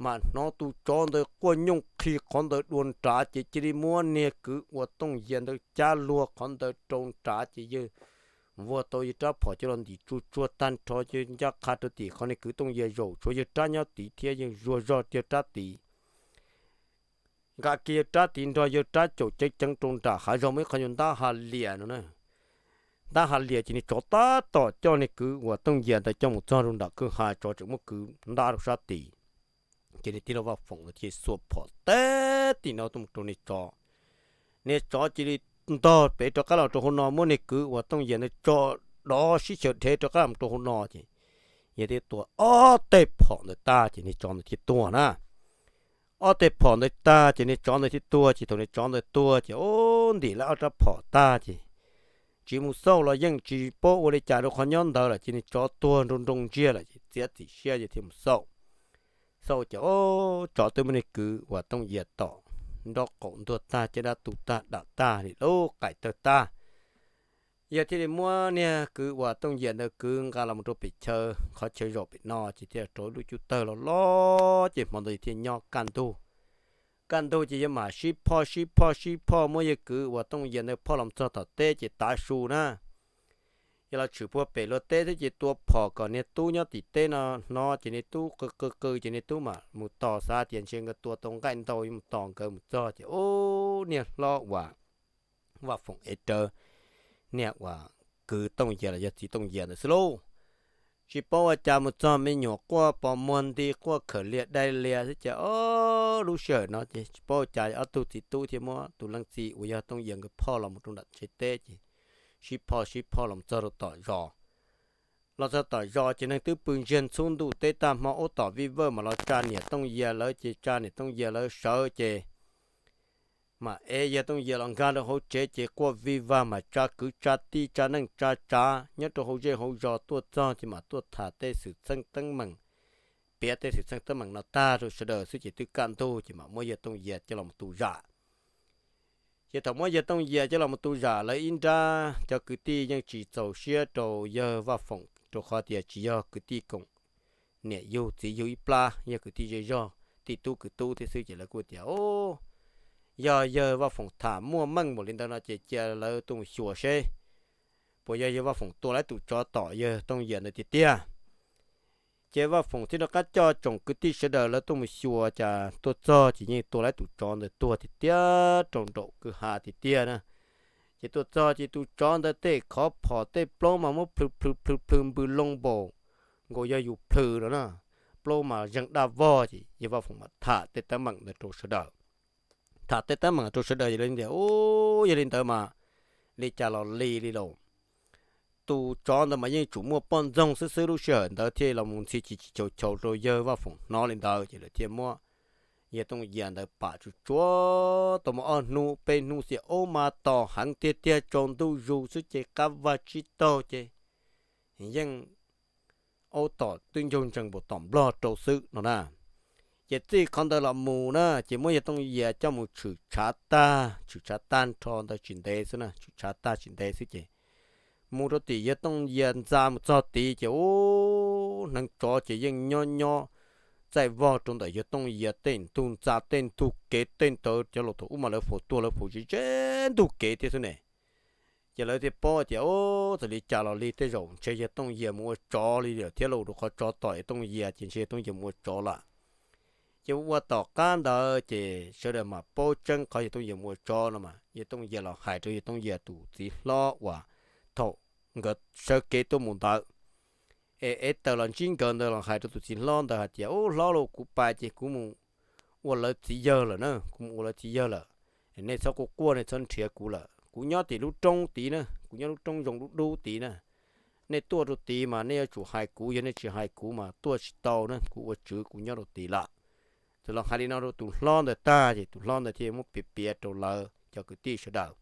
mas hnov tus tsov ntawd quaj nyooj qhi qhov ntawd dua nrad ces cia li muab niag kwv uas Tooj Yias ntawd cab luag qhov ntawd rau nrad ces yawg vuag tau yawg rab phom coj los ntim tsuag tsuag tag nrho ces ncaj qha rau tim qhov niag kwv Tooj Yias zaum tshuav yawg rab nyob tid thiab yawg zuag zog yawg rab tid. Nqa kiag yawg rab tid nrog yawg rab caum ceev ceev rau nram hav zoov muaj ib qho nyuag ntab ha lias no na. Ntab ha lias ces niag tsov tab tom coj niag kwv uas Tooj Yias ntawd coj mus txog rau nram kwj ha, tsov tseem muab kwv ntab rau sab tid. Ces niag tij laug Vaj Foom ntawd thiaj xuas phom teb tim no tuaj mus rau niag tsov. Niag tsov cia li ntog pem rov qab los rau hauv no muab niag kwv uas Tooj Yias ntawd tso dov sib xyaw dhev rov qab los rau hauv no ces yawg thiaj tua ob teg phom ntawd tag ces niag tsov ntawd thiaj tuag na. Ob teg phom ntawd tag ces niag tsov ntawd thiaj tuag ces thaum niag tsov ntawd tuag ces ub ntim lawv ob rab phom tag ces tsis mus xauj los yeej tsis paub ua li cas rau qhov nyob ntawd lawm ces niag tsov tuag nroo nroo ntsiag lawm ces txiav txim siab yawg thiaj mus xauj. Xauj ces ub tsov twb muab niag kwv uas Tooj Yias tom nrob qaum ntuag tag, caj dab tu tag, dam tag li lub qaim tawg tag. Yawg thiaj li muab niag kwv uas Tooj Yias ntawd kwv nqa los mus rau pem chaw, qhov chaw zaum pem no ces thiaj rau ib lub cub tawg loj loj ces hmo ntawd yawg thiaj nyob kaj ntug. Kaj ntug ces yawg mam sib phoj sib phoj sib phoj muab yawg kwv uas Tooj Yias ntawd phoj los txog tom teb ces tav su na. Yawg los tshwm puag pem luag teb thiab ces tua phom kom niag tub nyob tim teb no hnov ces niag tub qw qw qw ces niag tub mam mus tos, xav tias ntshe nkawd tua tau nqaij ntau yuav mus tos nkawd, mus txog ces ub niag hlob uas Vaj Foom ev rawv niag uas kwv Tooj Yias los yog txiv Tooj Yias ntawd xwb lauj. Tsis paub ua cas mus txog me nyuam quaj pos muag nti, quaj khawm lias dai lias xwb ces ob lub sij hawm no ces tsis paub ua cas ob tug txiv tub thiaj muab tus leej txiv uas yog Tooj Yias nkawd phoj los mus rau nram tsev teb ces sib phoj sib phoj los txog rau tom zos. Los txog tom zos ces neeg twb pw ntsiag ntxhub ntuj teb tag hmo, ub tom vij vawj mas los tsa niam Tooj Yias lawv ces tsa niam Tooj Yias lawv sawv ces mam ev yawg Tooj Yias los nkag rau hauv tsev ces quaj vij vag mas tsa kwv tsa tij tsa neej tsa tsav nyob rau hauv zej hauv zos tuaj txog ces mam tuaj tham tej xwm txheej teeb meem, piav tej xwm txheej teeb meem no tag rau sawv daws xwb ces twb kaj ntug ces mam muab yawg Tooj Yias coj los tu zam. Ces thaum muab yawg Tooj Yias coj los tu zam lawv ib nrab cov kwv tij yeej tsis txaus siab rau yawg Vaj Foom rau qhov tias tsis yog kwv tij koom niam yug txiv yug ib plab, yog kwv tij zej zog tij tub kwv tub thiab xwb ces lawv kuj tias yog yawg Vaj Foom tham muaj meej npaum li ntawd no ces cia lawv tuaj mus xyuas seb puas yog yawg Vaj Foom tua lawv tus tsov tom yawg Tooj Yias ntawd tiag tiag. Ces Vaj Foom thiaj rov qab coj tsoom kwv tij sawv daws lawv tuaj mus xyuas, cas tuaj txog ces yeej tua lawv tus tsov ntawd tuag tiag tiag rau nraum kwj ha tiag tiag na. Ces tuaj txog ces tus tsov ntawd tej qhov phom tej plaub mas muab plhws plhws plhws plhws npws loo npaum nkaus yog yus plhws no na, plaub mas zeeg daj vog ces yawg Vaj Foom mas tham tej teeb meem ntawd rau sawv daws. Tham tej teeb meem rau sawv daws yog li tias, u, yog li ntawd mas li cas los li li lauj. Tus tsov ntawd mas yeej tsum muaj poj ntxoog xwb xwb lub sij hawm ntawd thiaj los mus ntxhi chis chis chaus chaus rau yawg Vaj Foom hnov li ntawd ces lawv thiaj muab yawg Tooj Yias ntawd pam tsuj tsuav tau muaj ob hnub peb hnub xiam ub mas tom heev tiag tiag, tsaus ntuj zus xwb ces qab vag tsib taug ces yeej aub tom twb ncaug ntsees npaum tom nplog rau xwb no na. Ces txij qhov ntawd los mus na ces muab yawg Tooj Yias coj mus tshwm tshav tag, tshwm tshav tag nrho ntawd tsis ntev xwb na, tshwm tshav tag tsis ntev xwb ces mus rau tim yawg Tooj Yias ntxa mus txog tid ces ub, hneev tsov ces yeej nyob nyob txaij vog rau ntawm yawg Tooj Yias tej ntug ntxa, tej ntug kev, tej ntawd cov laus thaum ub mas lawv faus tuag lawv faus ze ze ntug kev thiab xwb ne. Ces lawv thiaj paub tias, ub, txawm li cas los li tej zaum ntshe yawg Tooj Yias mus ua tsov li lawm thiab lauj, rau qhov tsov tom yawg Tooj Yias ces ntshe yawg Tooj Yias mus ua tsov lawm. Ces ua tom qab ntawd ces sawv daws mam paub tseeb qhov yawg Tooj Yias mus ua tsov no mas yawg Tooj Yias los hais rau yawg Tooj Yias tus txiv hlob uas thaum nkawd sawv kev tuaj mus ntawd, es ev taws los ntsib nkawd ntawd los hais rau tus txiv hlob ntawd hais tias, ub, hlob lauj, kuv pais ces kuv mus ua lawv txiv yawg lawm na, kuv mus ua lawv txiv yawg lawm. Nej txhob quaj quaj, nej txhob nrhiav kuv lawm, kuv nyob tim lub roob tid na, kuv nyob lub roob zoo dub dub tid na. Nej tuaj rau tid mas nej yuav tsum hais kuv, yog nej tsis hais kuv mas tuaj tsis tau na, kuv ua tswv kuv nyob rau tid lawm. Txawm los hais li no rau tus hlob ntawd tag ces tus hlob ntawd thiaj muab piav piav rau lawv cov kwv tij sawv daws.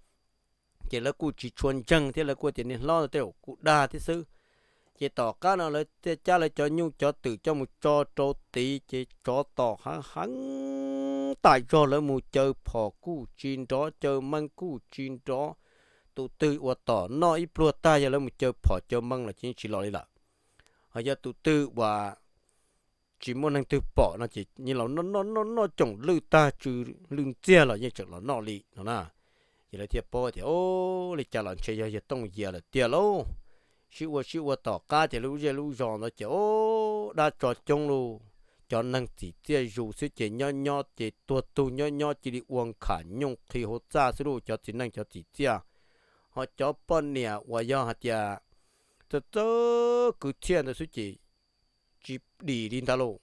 Ces lawv kuj tsis tshua ntseeg thiab lawv kuj tias niag hlob ntawd tej zaum kuj dag thiab xwb. Ces tom qab no lawv thiaj cab lawv cov nyuj cov twm coj mus tso rau tid ces tsov tom heev heev tas zog, lawv mus caw phom kuj tsis nrov, caw meej kuj tsis nrov. Tus twg uas tom noj ib pluag tag yog lawv mus caw phom caw meej los ces yeej tsis los li lawm. Ho yog tus twg uas tsis muaj neeg twg pom no ces yeej los noj noj noj noj coom lwj tag tsw lwj ntxiag los yeej tseem los noj li no na. Ces lawv thiaj paub tias, o, li cas los ntshe yog yawg Tooj Yias lawm tiag lauj. Sib ua sib ua tom qab ces lub zej lub zos ntawd ces, o, dab tsov coob lauj. Cov neeg txim txiaj zus xwb ces nyob nyob ces tuag tug nyob nyob cia li ua nkham nyooj qhi hauv txaj xwb lauj, cov txiv neej cov txim txiaj. Ho cov poj niam uas yog hais tias txawj txawj kwv txhiaj ntawd xwb ces tsis dim li ntag lauj.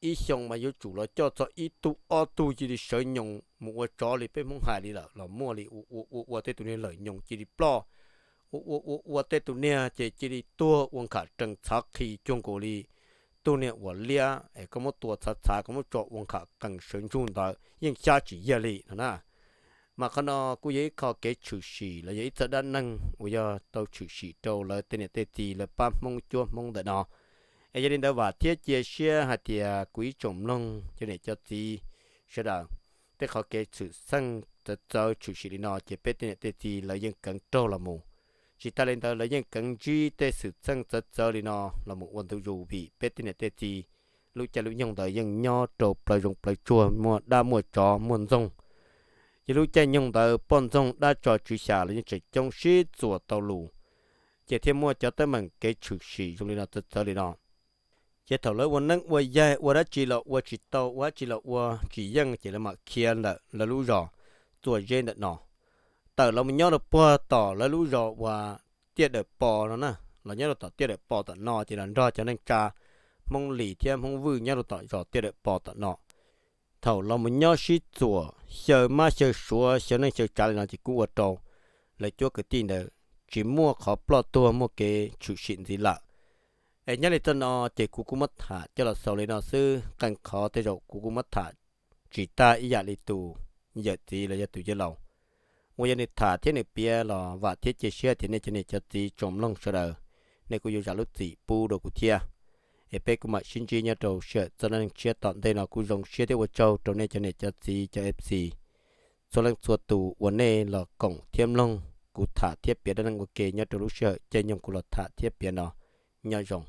Ib xyoo mas yuav tsum los coj txog ib tug ob tug cia li sawv nyoos mus ua tsov li peb Hmoob hais li lawm los muaj li. Ua ua ua ua tej tus niag lawm nyoos cia li ploj, ua ua ua ua tej tus niag ces cia li tuag ua nkham rees txhav qhi cuag nkaus li tug niag uas liab es koj muab tua txhav txhav koj muab tso ua nkham qees sawv ntsug ntawd yeej xyab tsis yiag li no na. Mas qhov no kuj yog ib qho kev tshwm sim los yog ib txoj dab neeg uas yog tau tshwm sim rau lawv tej niam tej txiv lawv pab Hmoob cuab Hmoob ntawm no. Es yog li ntawd vam thiab cia siab hais tias kuv ib tsoom mloog cov niam cov txiv sawv daws, tej qhov kev xwm txheej txawv txawv tshwm sim li no ces peb tej niam tej txiv lawv yeej keev raug los mus. Tsis tas li ntawd lawv yeej keev ntsib tej xwm txheej txawv txawv li no los mus ua ntu zus vim peb tej niam tej txiv lub caij lub nyoog ntawd yeej nyob rau plaws zoov plaws tsuag muaj dab muaj tsov muaj ntxoog. Ces lub caij nyoog ntawd poj ntxoog dab tsov tswv xya los yeej tseem coob sib txuas tau lus, ces thiaj muaj cov teeb meem kev tshwm sim zoo li no txawv txawv li no. Ces thaum lawv ua neeb ua yaig ua dab tsi los ua tsis tau, ua dab tsi los ua tsis yeej ces lawv mam khiav ntawm lawv lub zos Txuas Zeb ntawm no tawm los mus nyob rau puag tom lawv lub zos uas Tiaj Dawm Pos no na, los nyob rau tom Tiaj Dawm Pos tom no ces los nrog cov neej tsa Hmoob Lis thiab Hmoob Vwj nyob rau tom zos Tiaj Dawm Pos tom no. Thaum los mus nyob sib txuas xyaw mab xyaw suav xyaw neej xyaw tsav li no ces kuj ua rau lawv cuab kwv tij ntawd tsis muaj qhov ploj tuag muaj kev tshwm sim ntxiv lawm. Es nyob li txoj no ces kuv kuj muab tham coj los xaus li no xwb, qee qhov tej zaum kuv kuj muab tham tsis tag ib yam li tus yawm txiv los yog tus yawg laus uas yog nws tham thiab nws piav los vam thiab cia siab tias nej cov niam cov txiv tsoom mloog sawv daws nej kuj yuav zam lub txim pub rau kuv thiab. Es peb kuj mam sib ntsib nyob rau sij hawm txoj dab neeg tshiab tom ntej no, kuj zoo siab thiab ua tsaug rau nej cov niam cov txiv cov F C txhua leej txhua tus uas nej los koom thiab mloog kuv tham thiab piav dab neeg ua ke nyob rau lub sij hawm caij nyoog kuv los tham thiab piav no. Nyob zoo.